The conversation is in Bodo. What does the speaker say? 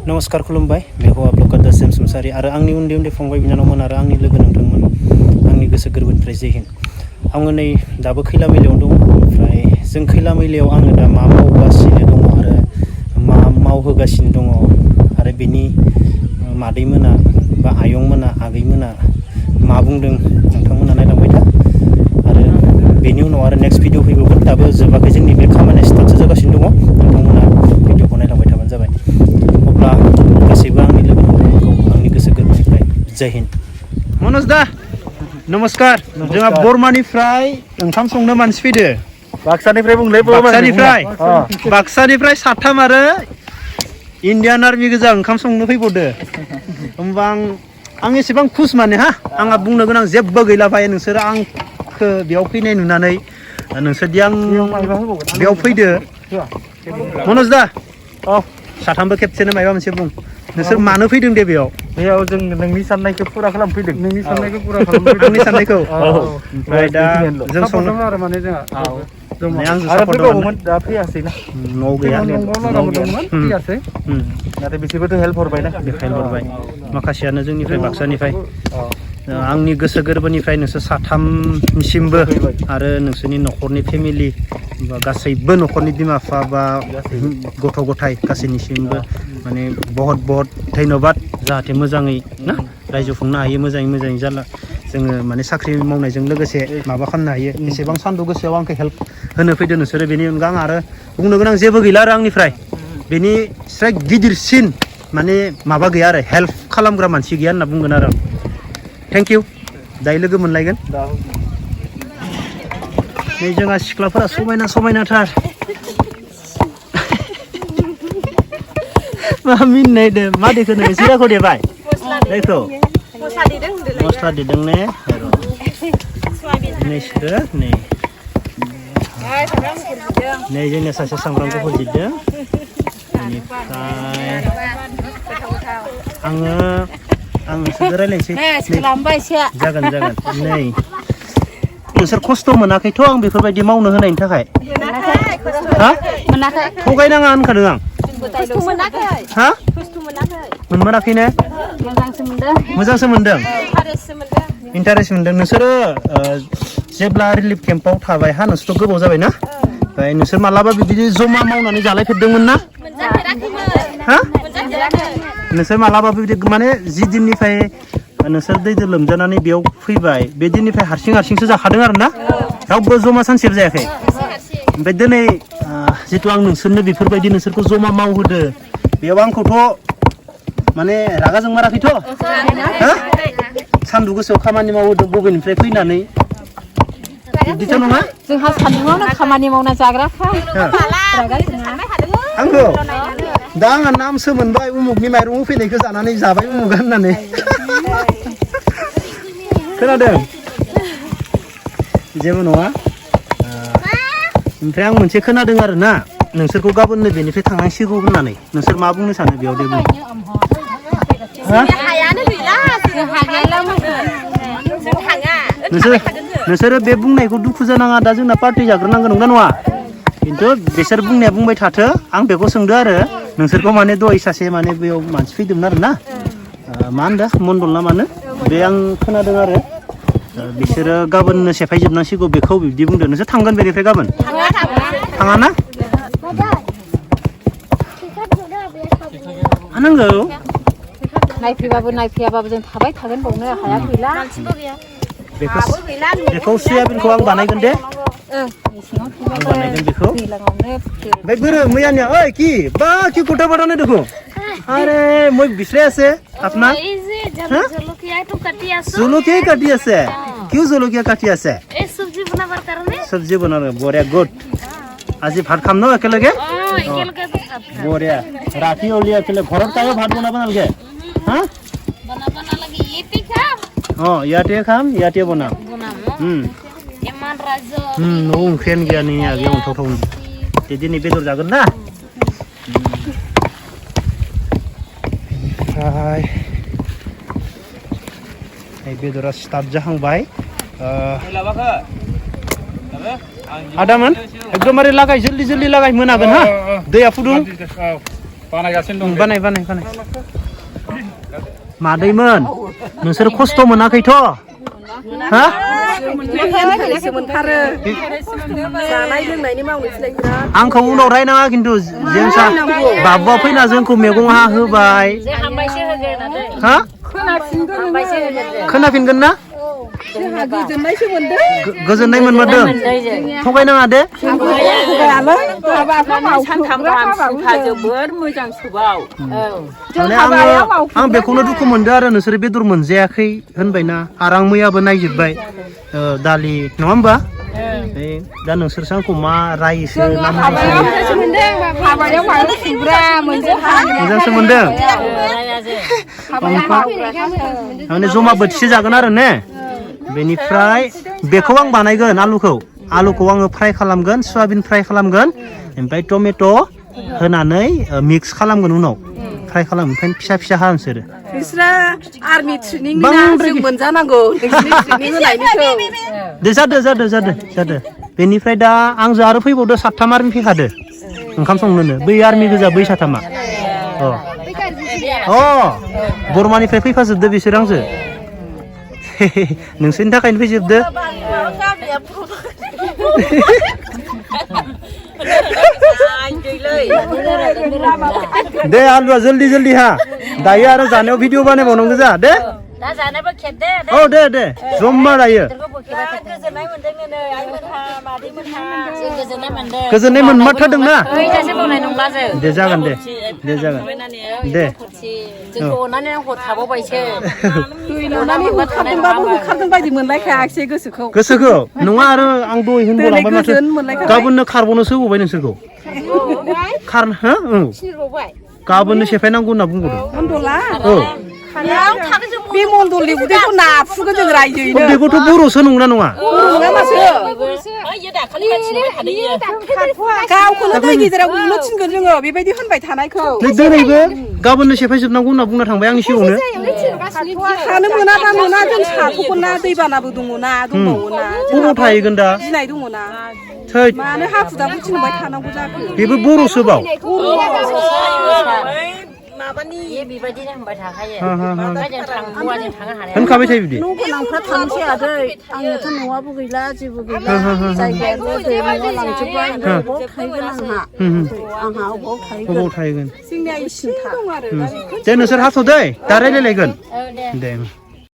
नमस्कार खुलुमबाय बेखौ आपलक दा सेम समसारि आरो आंनि उन्दै उन्दै फंबाय बिनानावमोन आरो आंनि लोगो नोंथांमोन आंनि गोसो गोरबोनिफ्राय जय हिन्द आङो नै दाबो खैला मैलायाव दं ओमफ्राय जों खैला मैलायाव आङो दा मा मावगासिनो दङ आरो मा मावहोगासिनो दङ आरो बेनि मादैमोना बा आयंमोना आगैमोना मा बुंदों नोंथांमोना नायलांबाय था आरो बेनि उनाव आरो नेक्स्ट भिडिअ फैबावगोन दाबो जोबाखै जोंनि बे खामानिया स्टार्टसो जागासिनो दङ नोंथांमोना भिडिअखौ नायलांबाय थाबानो जाबाय अब्ला गासैबो आंनि लोगोफोरखौ आंनि गोसो गोरबोनिफ्राय जय हिन्द मनज दा नमस्कार जोंहा बर्मानिफ्राय ओंखाम संनो मानसि फैदो बाक्सानिफ्राय साथाम आरो इण्डियान आर्मि गोजा ओंखाम संनो फैबावदो होमबा आं एसेबां खुस माने हा आंहा बुंनो गोनां जेबो गैला भाइ नोंसोर आंखौ बेयाव फैनाय नुनानै नोंसोरदि आं बेयाव फैदो मनज दा साथामबो खेबसेनो माबा मोनसे बुं नोंसोर मानो फैदों दे बेयाव जों नोंनि साननायखौ फुरा खालामफैदों आंनि साननायखौ ओमफ्राय दा जों संनो आरो माने जोंहा आंजों आरो सापर्ट फैबावोमोन दा फैयासैना न'आव गैया फैयासै नाथाय बिसोरबोथ' हेल्प हरबायना माखासेयानो जोंनिफ्राय बाक्सानिफ्राय आंनि गोसो गोरबोनिफ्राय नोंसोर साथामनिसिमबो आरो नोंसोरनि न'खरनि फेमिलि बा गासैबो न'खरनि बिमा बिफा बा गथ' गथाय गासैनिसिमबो माने बहुत बहुत धन्यबाद जाहाथे मोजाङै ना रायजो खुंनो हायो मोजाङै जाला जोङो माने साख्रि मावनायजों लोगोसे माबा खालामनो हायो एसेबां सान्दुं गोसोआव आंखौ हेल्प होनो फैदो नोंसोरो बेनि अनगा आं आरो बुंनो गोनां जेबो गैला आरो आंनिफ्राय बेनि स्राय गिदिरसिन माने माबा गैया आरो हेल्प खालामग्रा मानसि गैया होनना बुंगोन आरो आं थेंक इउ दायो लोगो मोनलायगोन नै जोंहा सिख्लाफोरा समायनाथार मा मिनिनायदो मा देखो नोङो जिराखौ देबाय देखौ मस्ला देदों ने नैसोरो नै जोंनिया सासे सामब्राम गुफुर जिरदों बेनिफ्राय आं नोंसोरजों रायज्लायनोसै जागोन नै नोंसोर खस्थ' मोनाखैथ' आं बेफोरबायदि मावनो होनायनि थाखाय हा थगायनाङा होनखादों आं हा मोनाखै ने मोजांसो मोनदों इन्टारेस्ट मोनदों नोंसोरो जेब्ला रिलिफ केम्पआव थाबाय हा नोंसोरथ' गोबाव जाबाय ना ओमफ्राय नोंसोर मालाबा बिदि जमा मावनानै जालायफेरदोंमोन ना हा नोंसोर मालाबाबो बिदि माने जि दिननिफ्राय नोंसोर दैजों लोमजानानै बेयाव फैबाय बे दिननिफ्राय हारसिंसो जाखादों आरो ना रावबो जमा सानसेबो जायाखै ओमफ्राय दिनै जितु आं नोंसोरनो बेफोरबायदि नोंसोरखौ जमा मावहोदो बेयाव आंखौथ' माने रागा जों माराखैथ' सान्दुं गोसोआव खामानि मावहोदों बबेनिफ्राय फैनानै बिदिथ' नङा जोंहा सान्दुङावनो खामानि मावना जाग्राखा आंखौ दा आंहा नामसो मोनबाय उमुगनि माइरं होफैनायखौ जानानै जाबाय उमुगा होननानै खोनादों जेबो नङा ओमफ्राय आं मोनसे खोनादों आरो ना नोंसोरखौ गाबोननो बेनिफ्राय थांनांसिगौ होननानै नोंसोर मा बुंनो सानो बेयाव दे बुं नोंसोरो बे बुंनायखौ दुखु जानाङा दा जोंना पार्टि जाग्रोनांगौ नंगौ नङा खिन्थु बिसोर बुंनाया बुंबाय थाथो आं बेखौ सोंदो आरो नोंसोरखौ माने दहाय सासे माने बेयाव मानसि फैदोंमोन आरो ना मा होनदों मण्डल ना मानो बे आं खोनादों आरो बिसोरो गाबोननो सेफायजोबनांसिगौ बेखौ बिदि बुंदों नोंसोर थांगोन बेनिफ्राय गाबोन थाङा ना नंगौ नायफैयाबाबो जों थाबाय थागोन बावनो हाया गैला बेखौ सयाबिनखौ आं बानायगोन दे आं बानायगोन बेखौ ओमफ्राय बोरो मैयानिया ओइ कि कुर्ता बाटाने देखो अरे মই বিচাৰি আছে আপনার জলকীয়া কাটি আছে কিয় জলকীয়া কাটি আছে চব্জি বনাবৰ বঢ়িয়া গুড আজি ভাত খাম ন একেলগে বঢ়িয়া ৰাতি উলিয়াই একেলগে ঘৰত তাইও ভাত বনাব নালাগে হা ইয়াতে খাম ইয়াতে বনাম न'आव ओंख्रियानो गैया नै आगै अन्थावथावनो दिनै बेदर जागोन ना बेनिफ्राय बेदरा स्टार्ट जाहांबाय आदामोन एकदमबारे लागाय जल्दि लागाय मोनागोन हा दैया फुदुं बानायगासिनो दं बानाय मादैमोन नोंसोर खस्थ' मोनाखैथ' हा मोनथारो जानाय लोंनायनि मावनोसैलाय बिराद आंखौ उनाव रायनाङा खिन्थु जोंसा बाबुआ फैना जोंखौ मैगं होबाय हा खोनाफिनगोन ना गोजोननायसो मोनदों गोजोननाय मोनमारदों थगायनाङा दे सानथाम गाहाम जोबोद मोजां सोबाव माने आं बेखौनो दुखु मोनदों आरो नोंसोर बेदर मोनजायाखै होनबायना आरो आं मैयाबो नायजोबबाय दालि नङा होमबा दा नोंसोरसो आंखौ मा रायोसो ना मोजांसो मोनदों माने जमा बोथिसे जागोन आरो ने बेनिफ्राय बेखौ आं बानायगोन आलुखौ आङो फ्राय खालामगोन सयाबिन फ्राय खालामगोन ओमफ्राय टमेट' होनानै मिक्स खालामगोन उनाव फ्राय खालाम ओमफ्राय फिसा फिसा हानोसोरो बिसोरा आर्मि ट्रेनिं जों मोनजानांगौ दे जादो बेनिफ्राय दा आंजों आरो फैबावदो साथाम आर्मि फैखादो ओंखाम संनोनो बै आर्मि गोजा बै साथामा बरमानिफ्राय फैफाजोबदो बिसोर आंजों नोंसोरनि थाखायनो फैजोबदो दे आलुआ जल्दी हा दायो आरो जानायाव भिडिअ बानायबावनांगौ जा दे दे जमा दायो गोजोननाय मोनमारथारदोंना दे जागोन दे जोंखौ अननानै हर थाबावबायसो होखारदों बायदि मोनलायखायाखिसै गोसोखौ नङा आरो आं दहाय होनबावलांबाय माथो गाबोननो खारबावनोसो होबावबाय नोंसोरखौ गाबोननो सेफायनांगौ होनना बुंबावदों बे मन्दलनि उदैखौ नाफुगोन जों रायजोयैनो बेखौथ' बर'सो नंगौना नङा गावखौनो दै गेजेराव गुनो थिनगोन जोङो बेबायदि होनबाय थानायखौ दिनैबो गाबोननो सेफायजोबनांगौ होनना बुंना थांबाय आंनि सिगाङावनो थानो मोना जों साथ'गोन ना दैबानाबो दङना दंबावोना बबाव थाहैगोन दा गिनाय दङना थै मानो हाखु दाखु थिनबाय थानांगौ जाखो बेबो बर'सो बाव बेबायदिनो होनबाय थाखायो होनखाबाय थायो बिदि न' गोनांफ्रा थांसै आदै आंनोथ' न'आबो गैला जेबो गैला जायगायाबो दैमाया लांजोबबाय बबाव थाहैगोन आंहा बबाव थाहैगोन जोंनिया इसे दं आरो दे नोंसोर हाथ'दै दा रायलायलायगोन दे